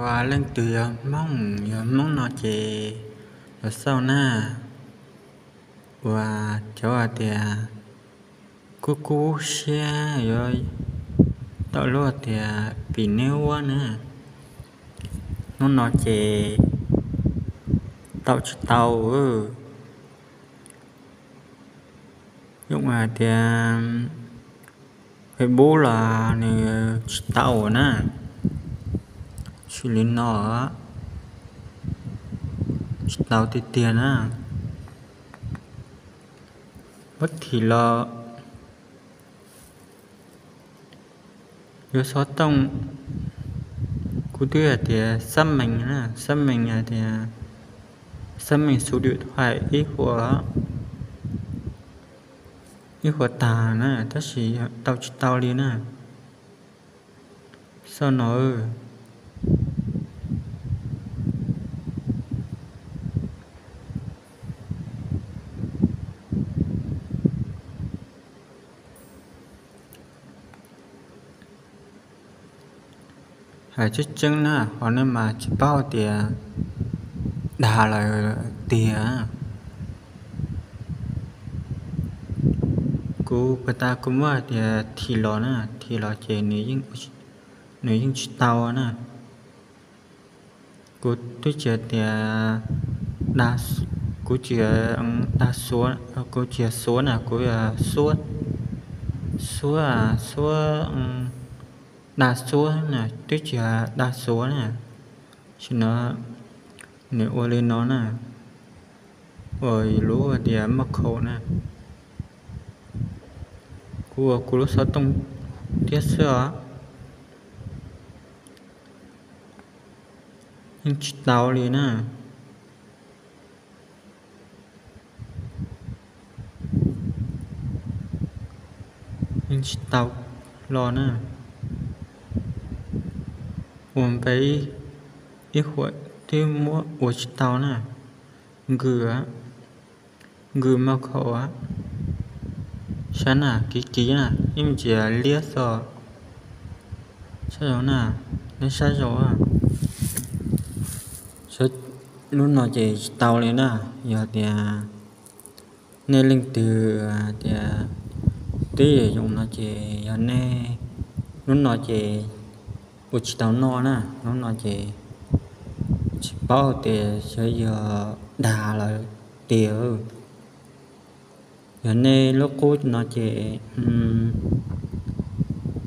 Uas leej twg yog Hmoob, yog Hmoob no ces los xauj na. Uas cov hais tias kub kub siab yuav tau lub tias pim neb uab na, hnub no ces tau tsis tau. Yooj hais tias Facebook los nws tsis tau na, tsis li no, tsis tau tiag tiag na. Muab thim los yuav xov tooj, kuv twb hais tias xab mees na, xab mees hais tias xab mees xuv diam thais ib huam, ib huam tag na, tab sis tau tsis tau li na. Xauj no hais tseeb tseeb na, qhov no mas tsis paub tias dag lawm tiag. Kuv puag ta kuv muab hais tias thim los na, thim los ces nws yeej tsis tau na. Kuv twb tsis tias dag, kuv tsis dag xuav, kuv tsis xuav na, kuv xuab, xuab, xuab, dag xuab na, twb tsis dag xuav na. Sim no nws ua li no na, ua lub tias maj khaum na. Kuv ua kuv lub xov tooj thiab xwb os, yeej tsis tau li na. Yeej tsis tau los na. Ua npe ib huam twb muab ua tsis tau na. Nkws, nkws maj khaum, saib na, kiv kiv na, ib me ntsis liab xwb. Saib zoo na, nej saib zoo. Lub no ces tsis tau li na. Yog tias nej leej twg tias twb yuav yoo no ces yog nej, lub no ces ua tsis tau noj na, lub no ces tsis paub tias xyov yog dag lawm tiag. Yog nej lub qub no ces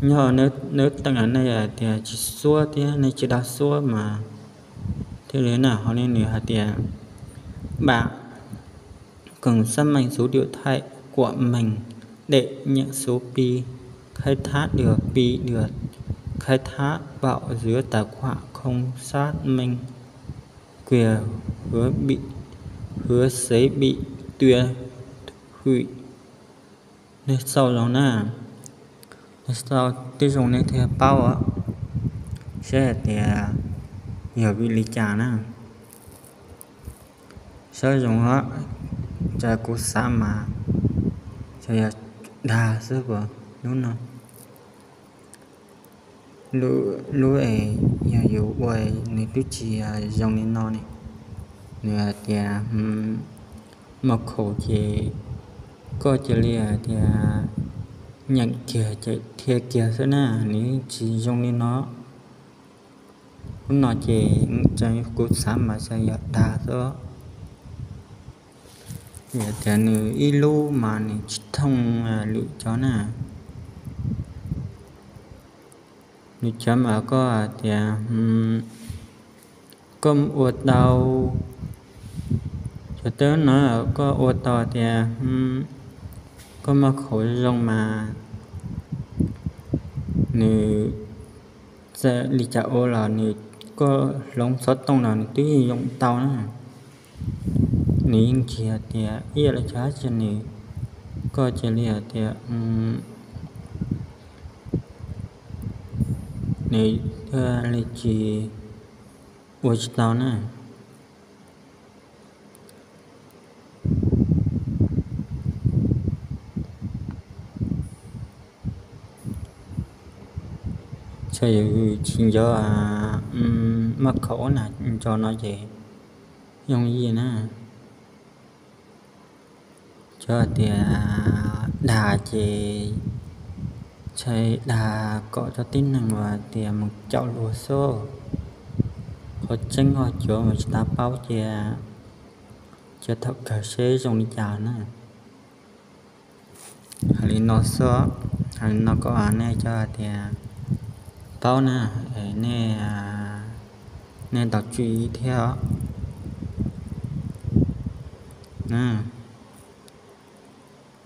nyob neb teem nej tias tsis xuab thiab nej tsis dag xuab mas thiaj li na. Ho nws hais tias bạn cần xác minh số điện thoại của mình để nhận số pi khai thác được, pi được khai thác vào giữa tài khoản không xác minh quyền hứa bị, hứa sẽ bị tuyệt hụi. Nej xauj zoo na, nej xauj tib zoo nej thiaj paub saib hais tias yog vim li cas na. Saib zoo, cas kuv xav mas xyov yog dag xwb puas lub no. Lub es yog yus ua nws twb tsis zoo li no ne. Nws hais tias maj khaum ces koj cia li hais tias nyeem kiag ces dhia kiag xwb na, nws tsis zoo li no. Lub no ces kuv xav mas xyov yog dag xwb. Yog tias nws ib lub mas nws tsis thooj lwm cov na. Nws cov mas koj hais tias koj ua tau, cov teb no koj ua tau tias koj maj khaum zoo mas nws txawm li cas ua los nws, koj hloov xov tooj los nws twb yeej yoo tau na. Nws yeej tsis hais tias ib yam li cov hais tias nws, koj cia li hais tias nws thiaj li tsis ua tsis tau na. Txhaj yog tsis nco, Maj khaum ub na, ntso no ces yooj yim na. Cov hais tias dag ces ntshai dag kom cov tib neeg uas tias mus caum luag xwb. Qhov tseeb ho cuav mas tsis tas paub cia, cia thaum kawg seb zoo li cas na. Hais li no xwb, hais li no kom nej cov hais tias paub na, nej, nej tau tswv yim thiab na.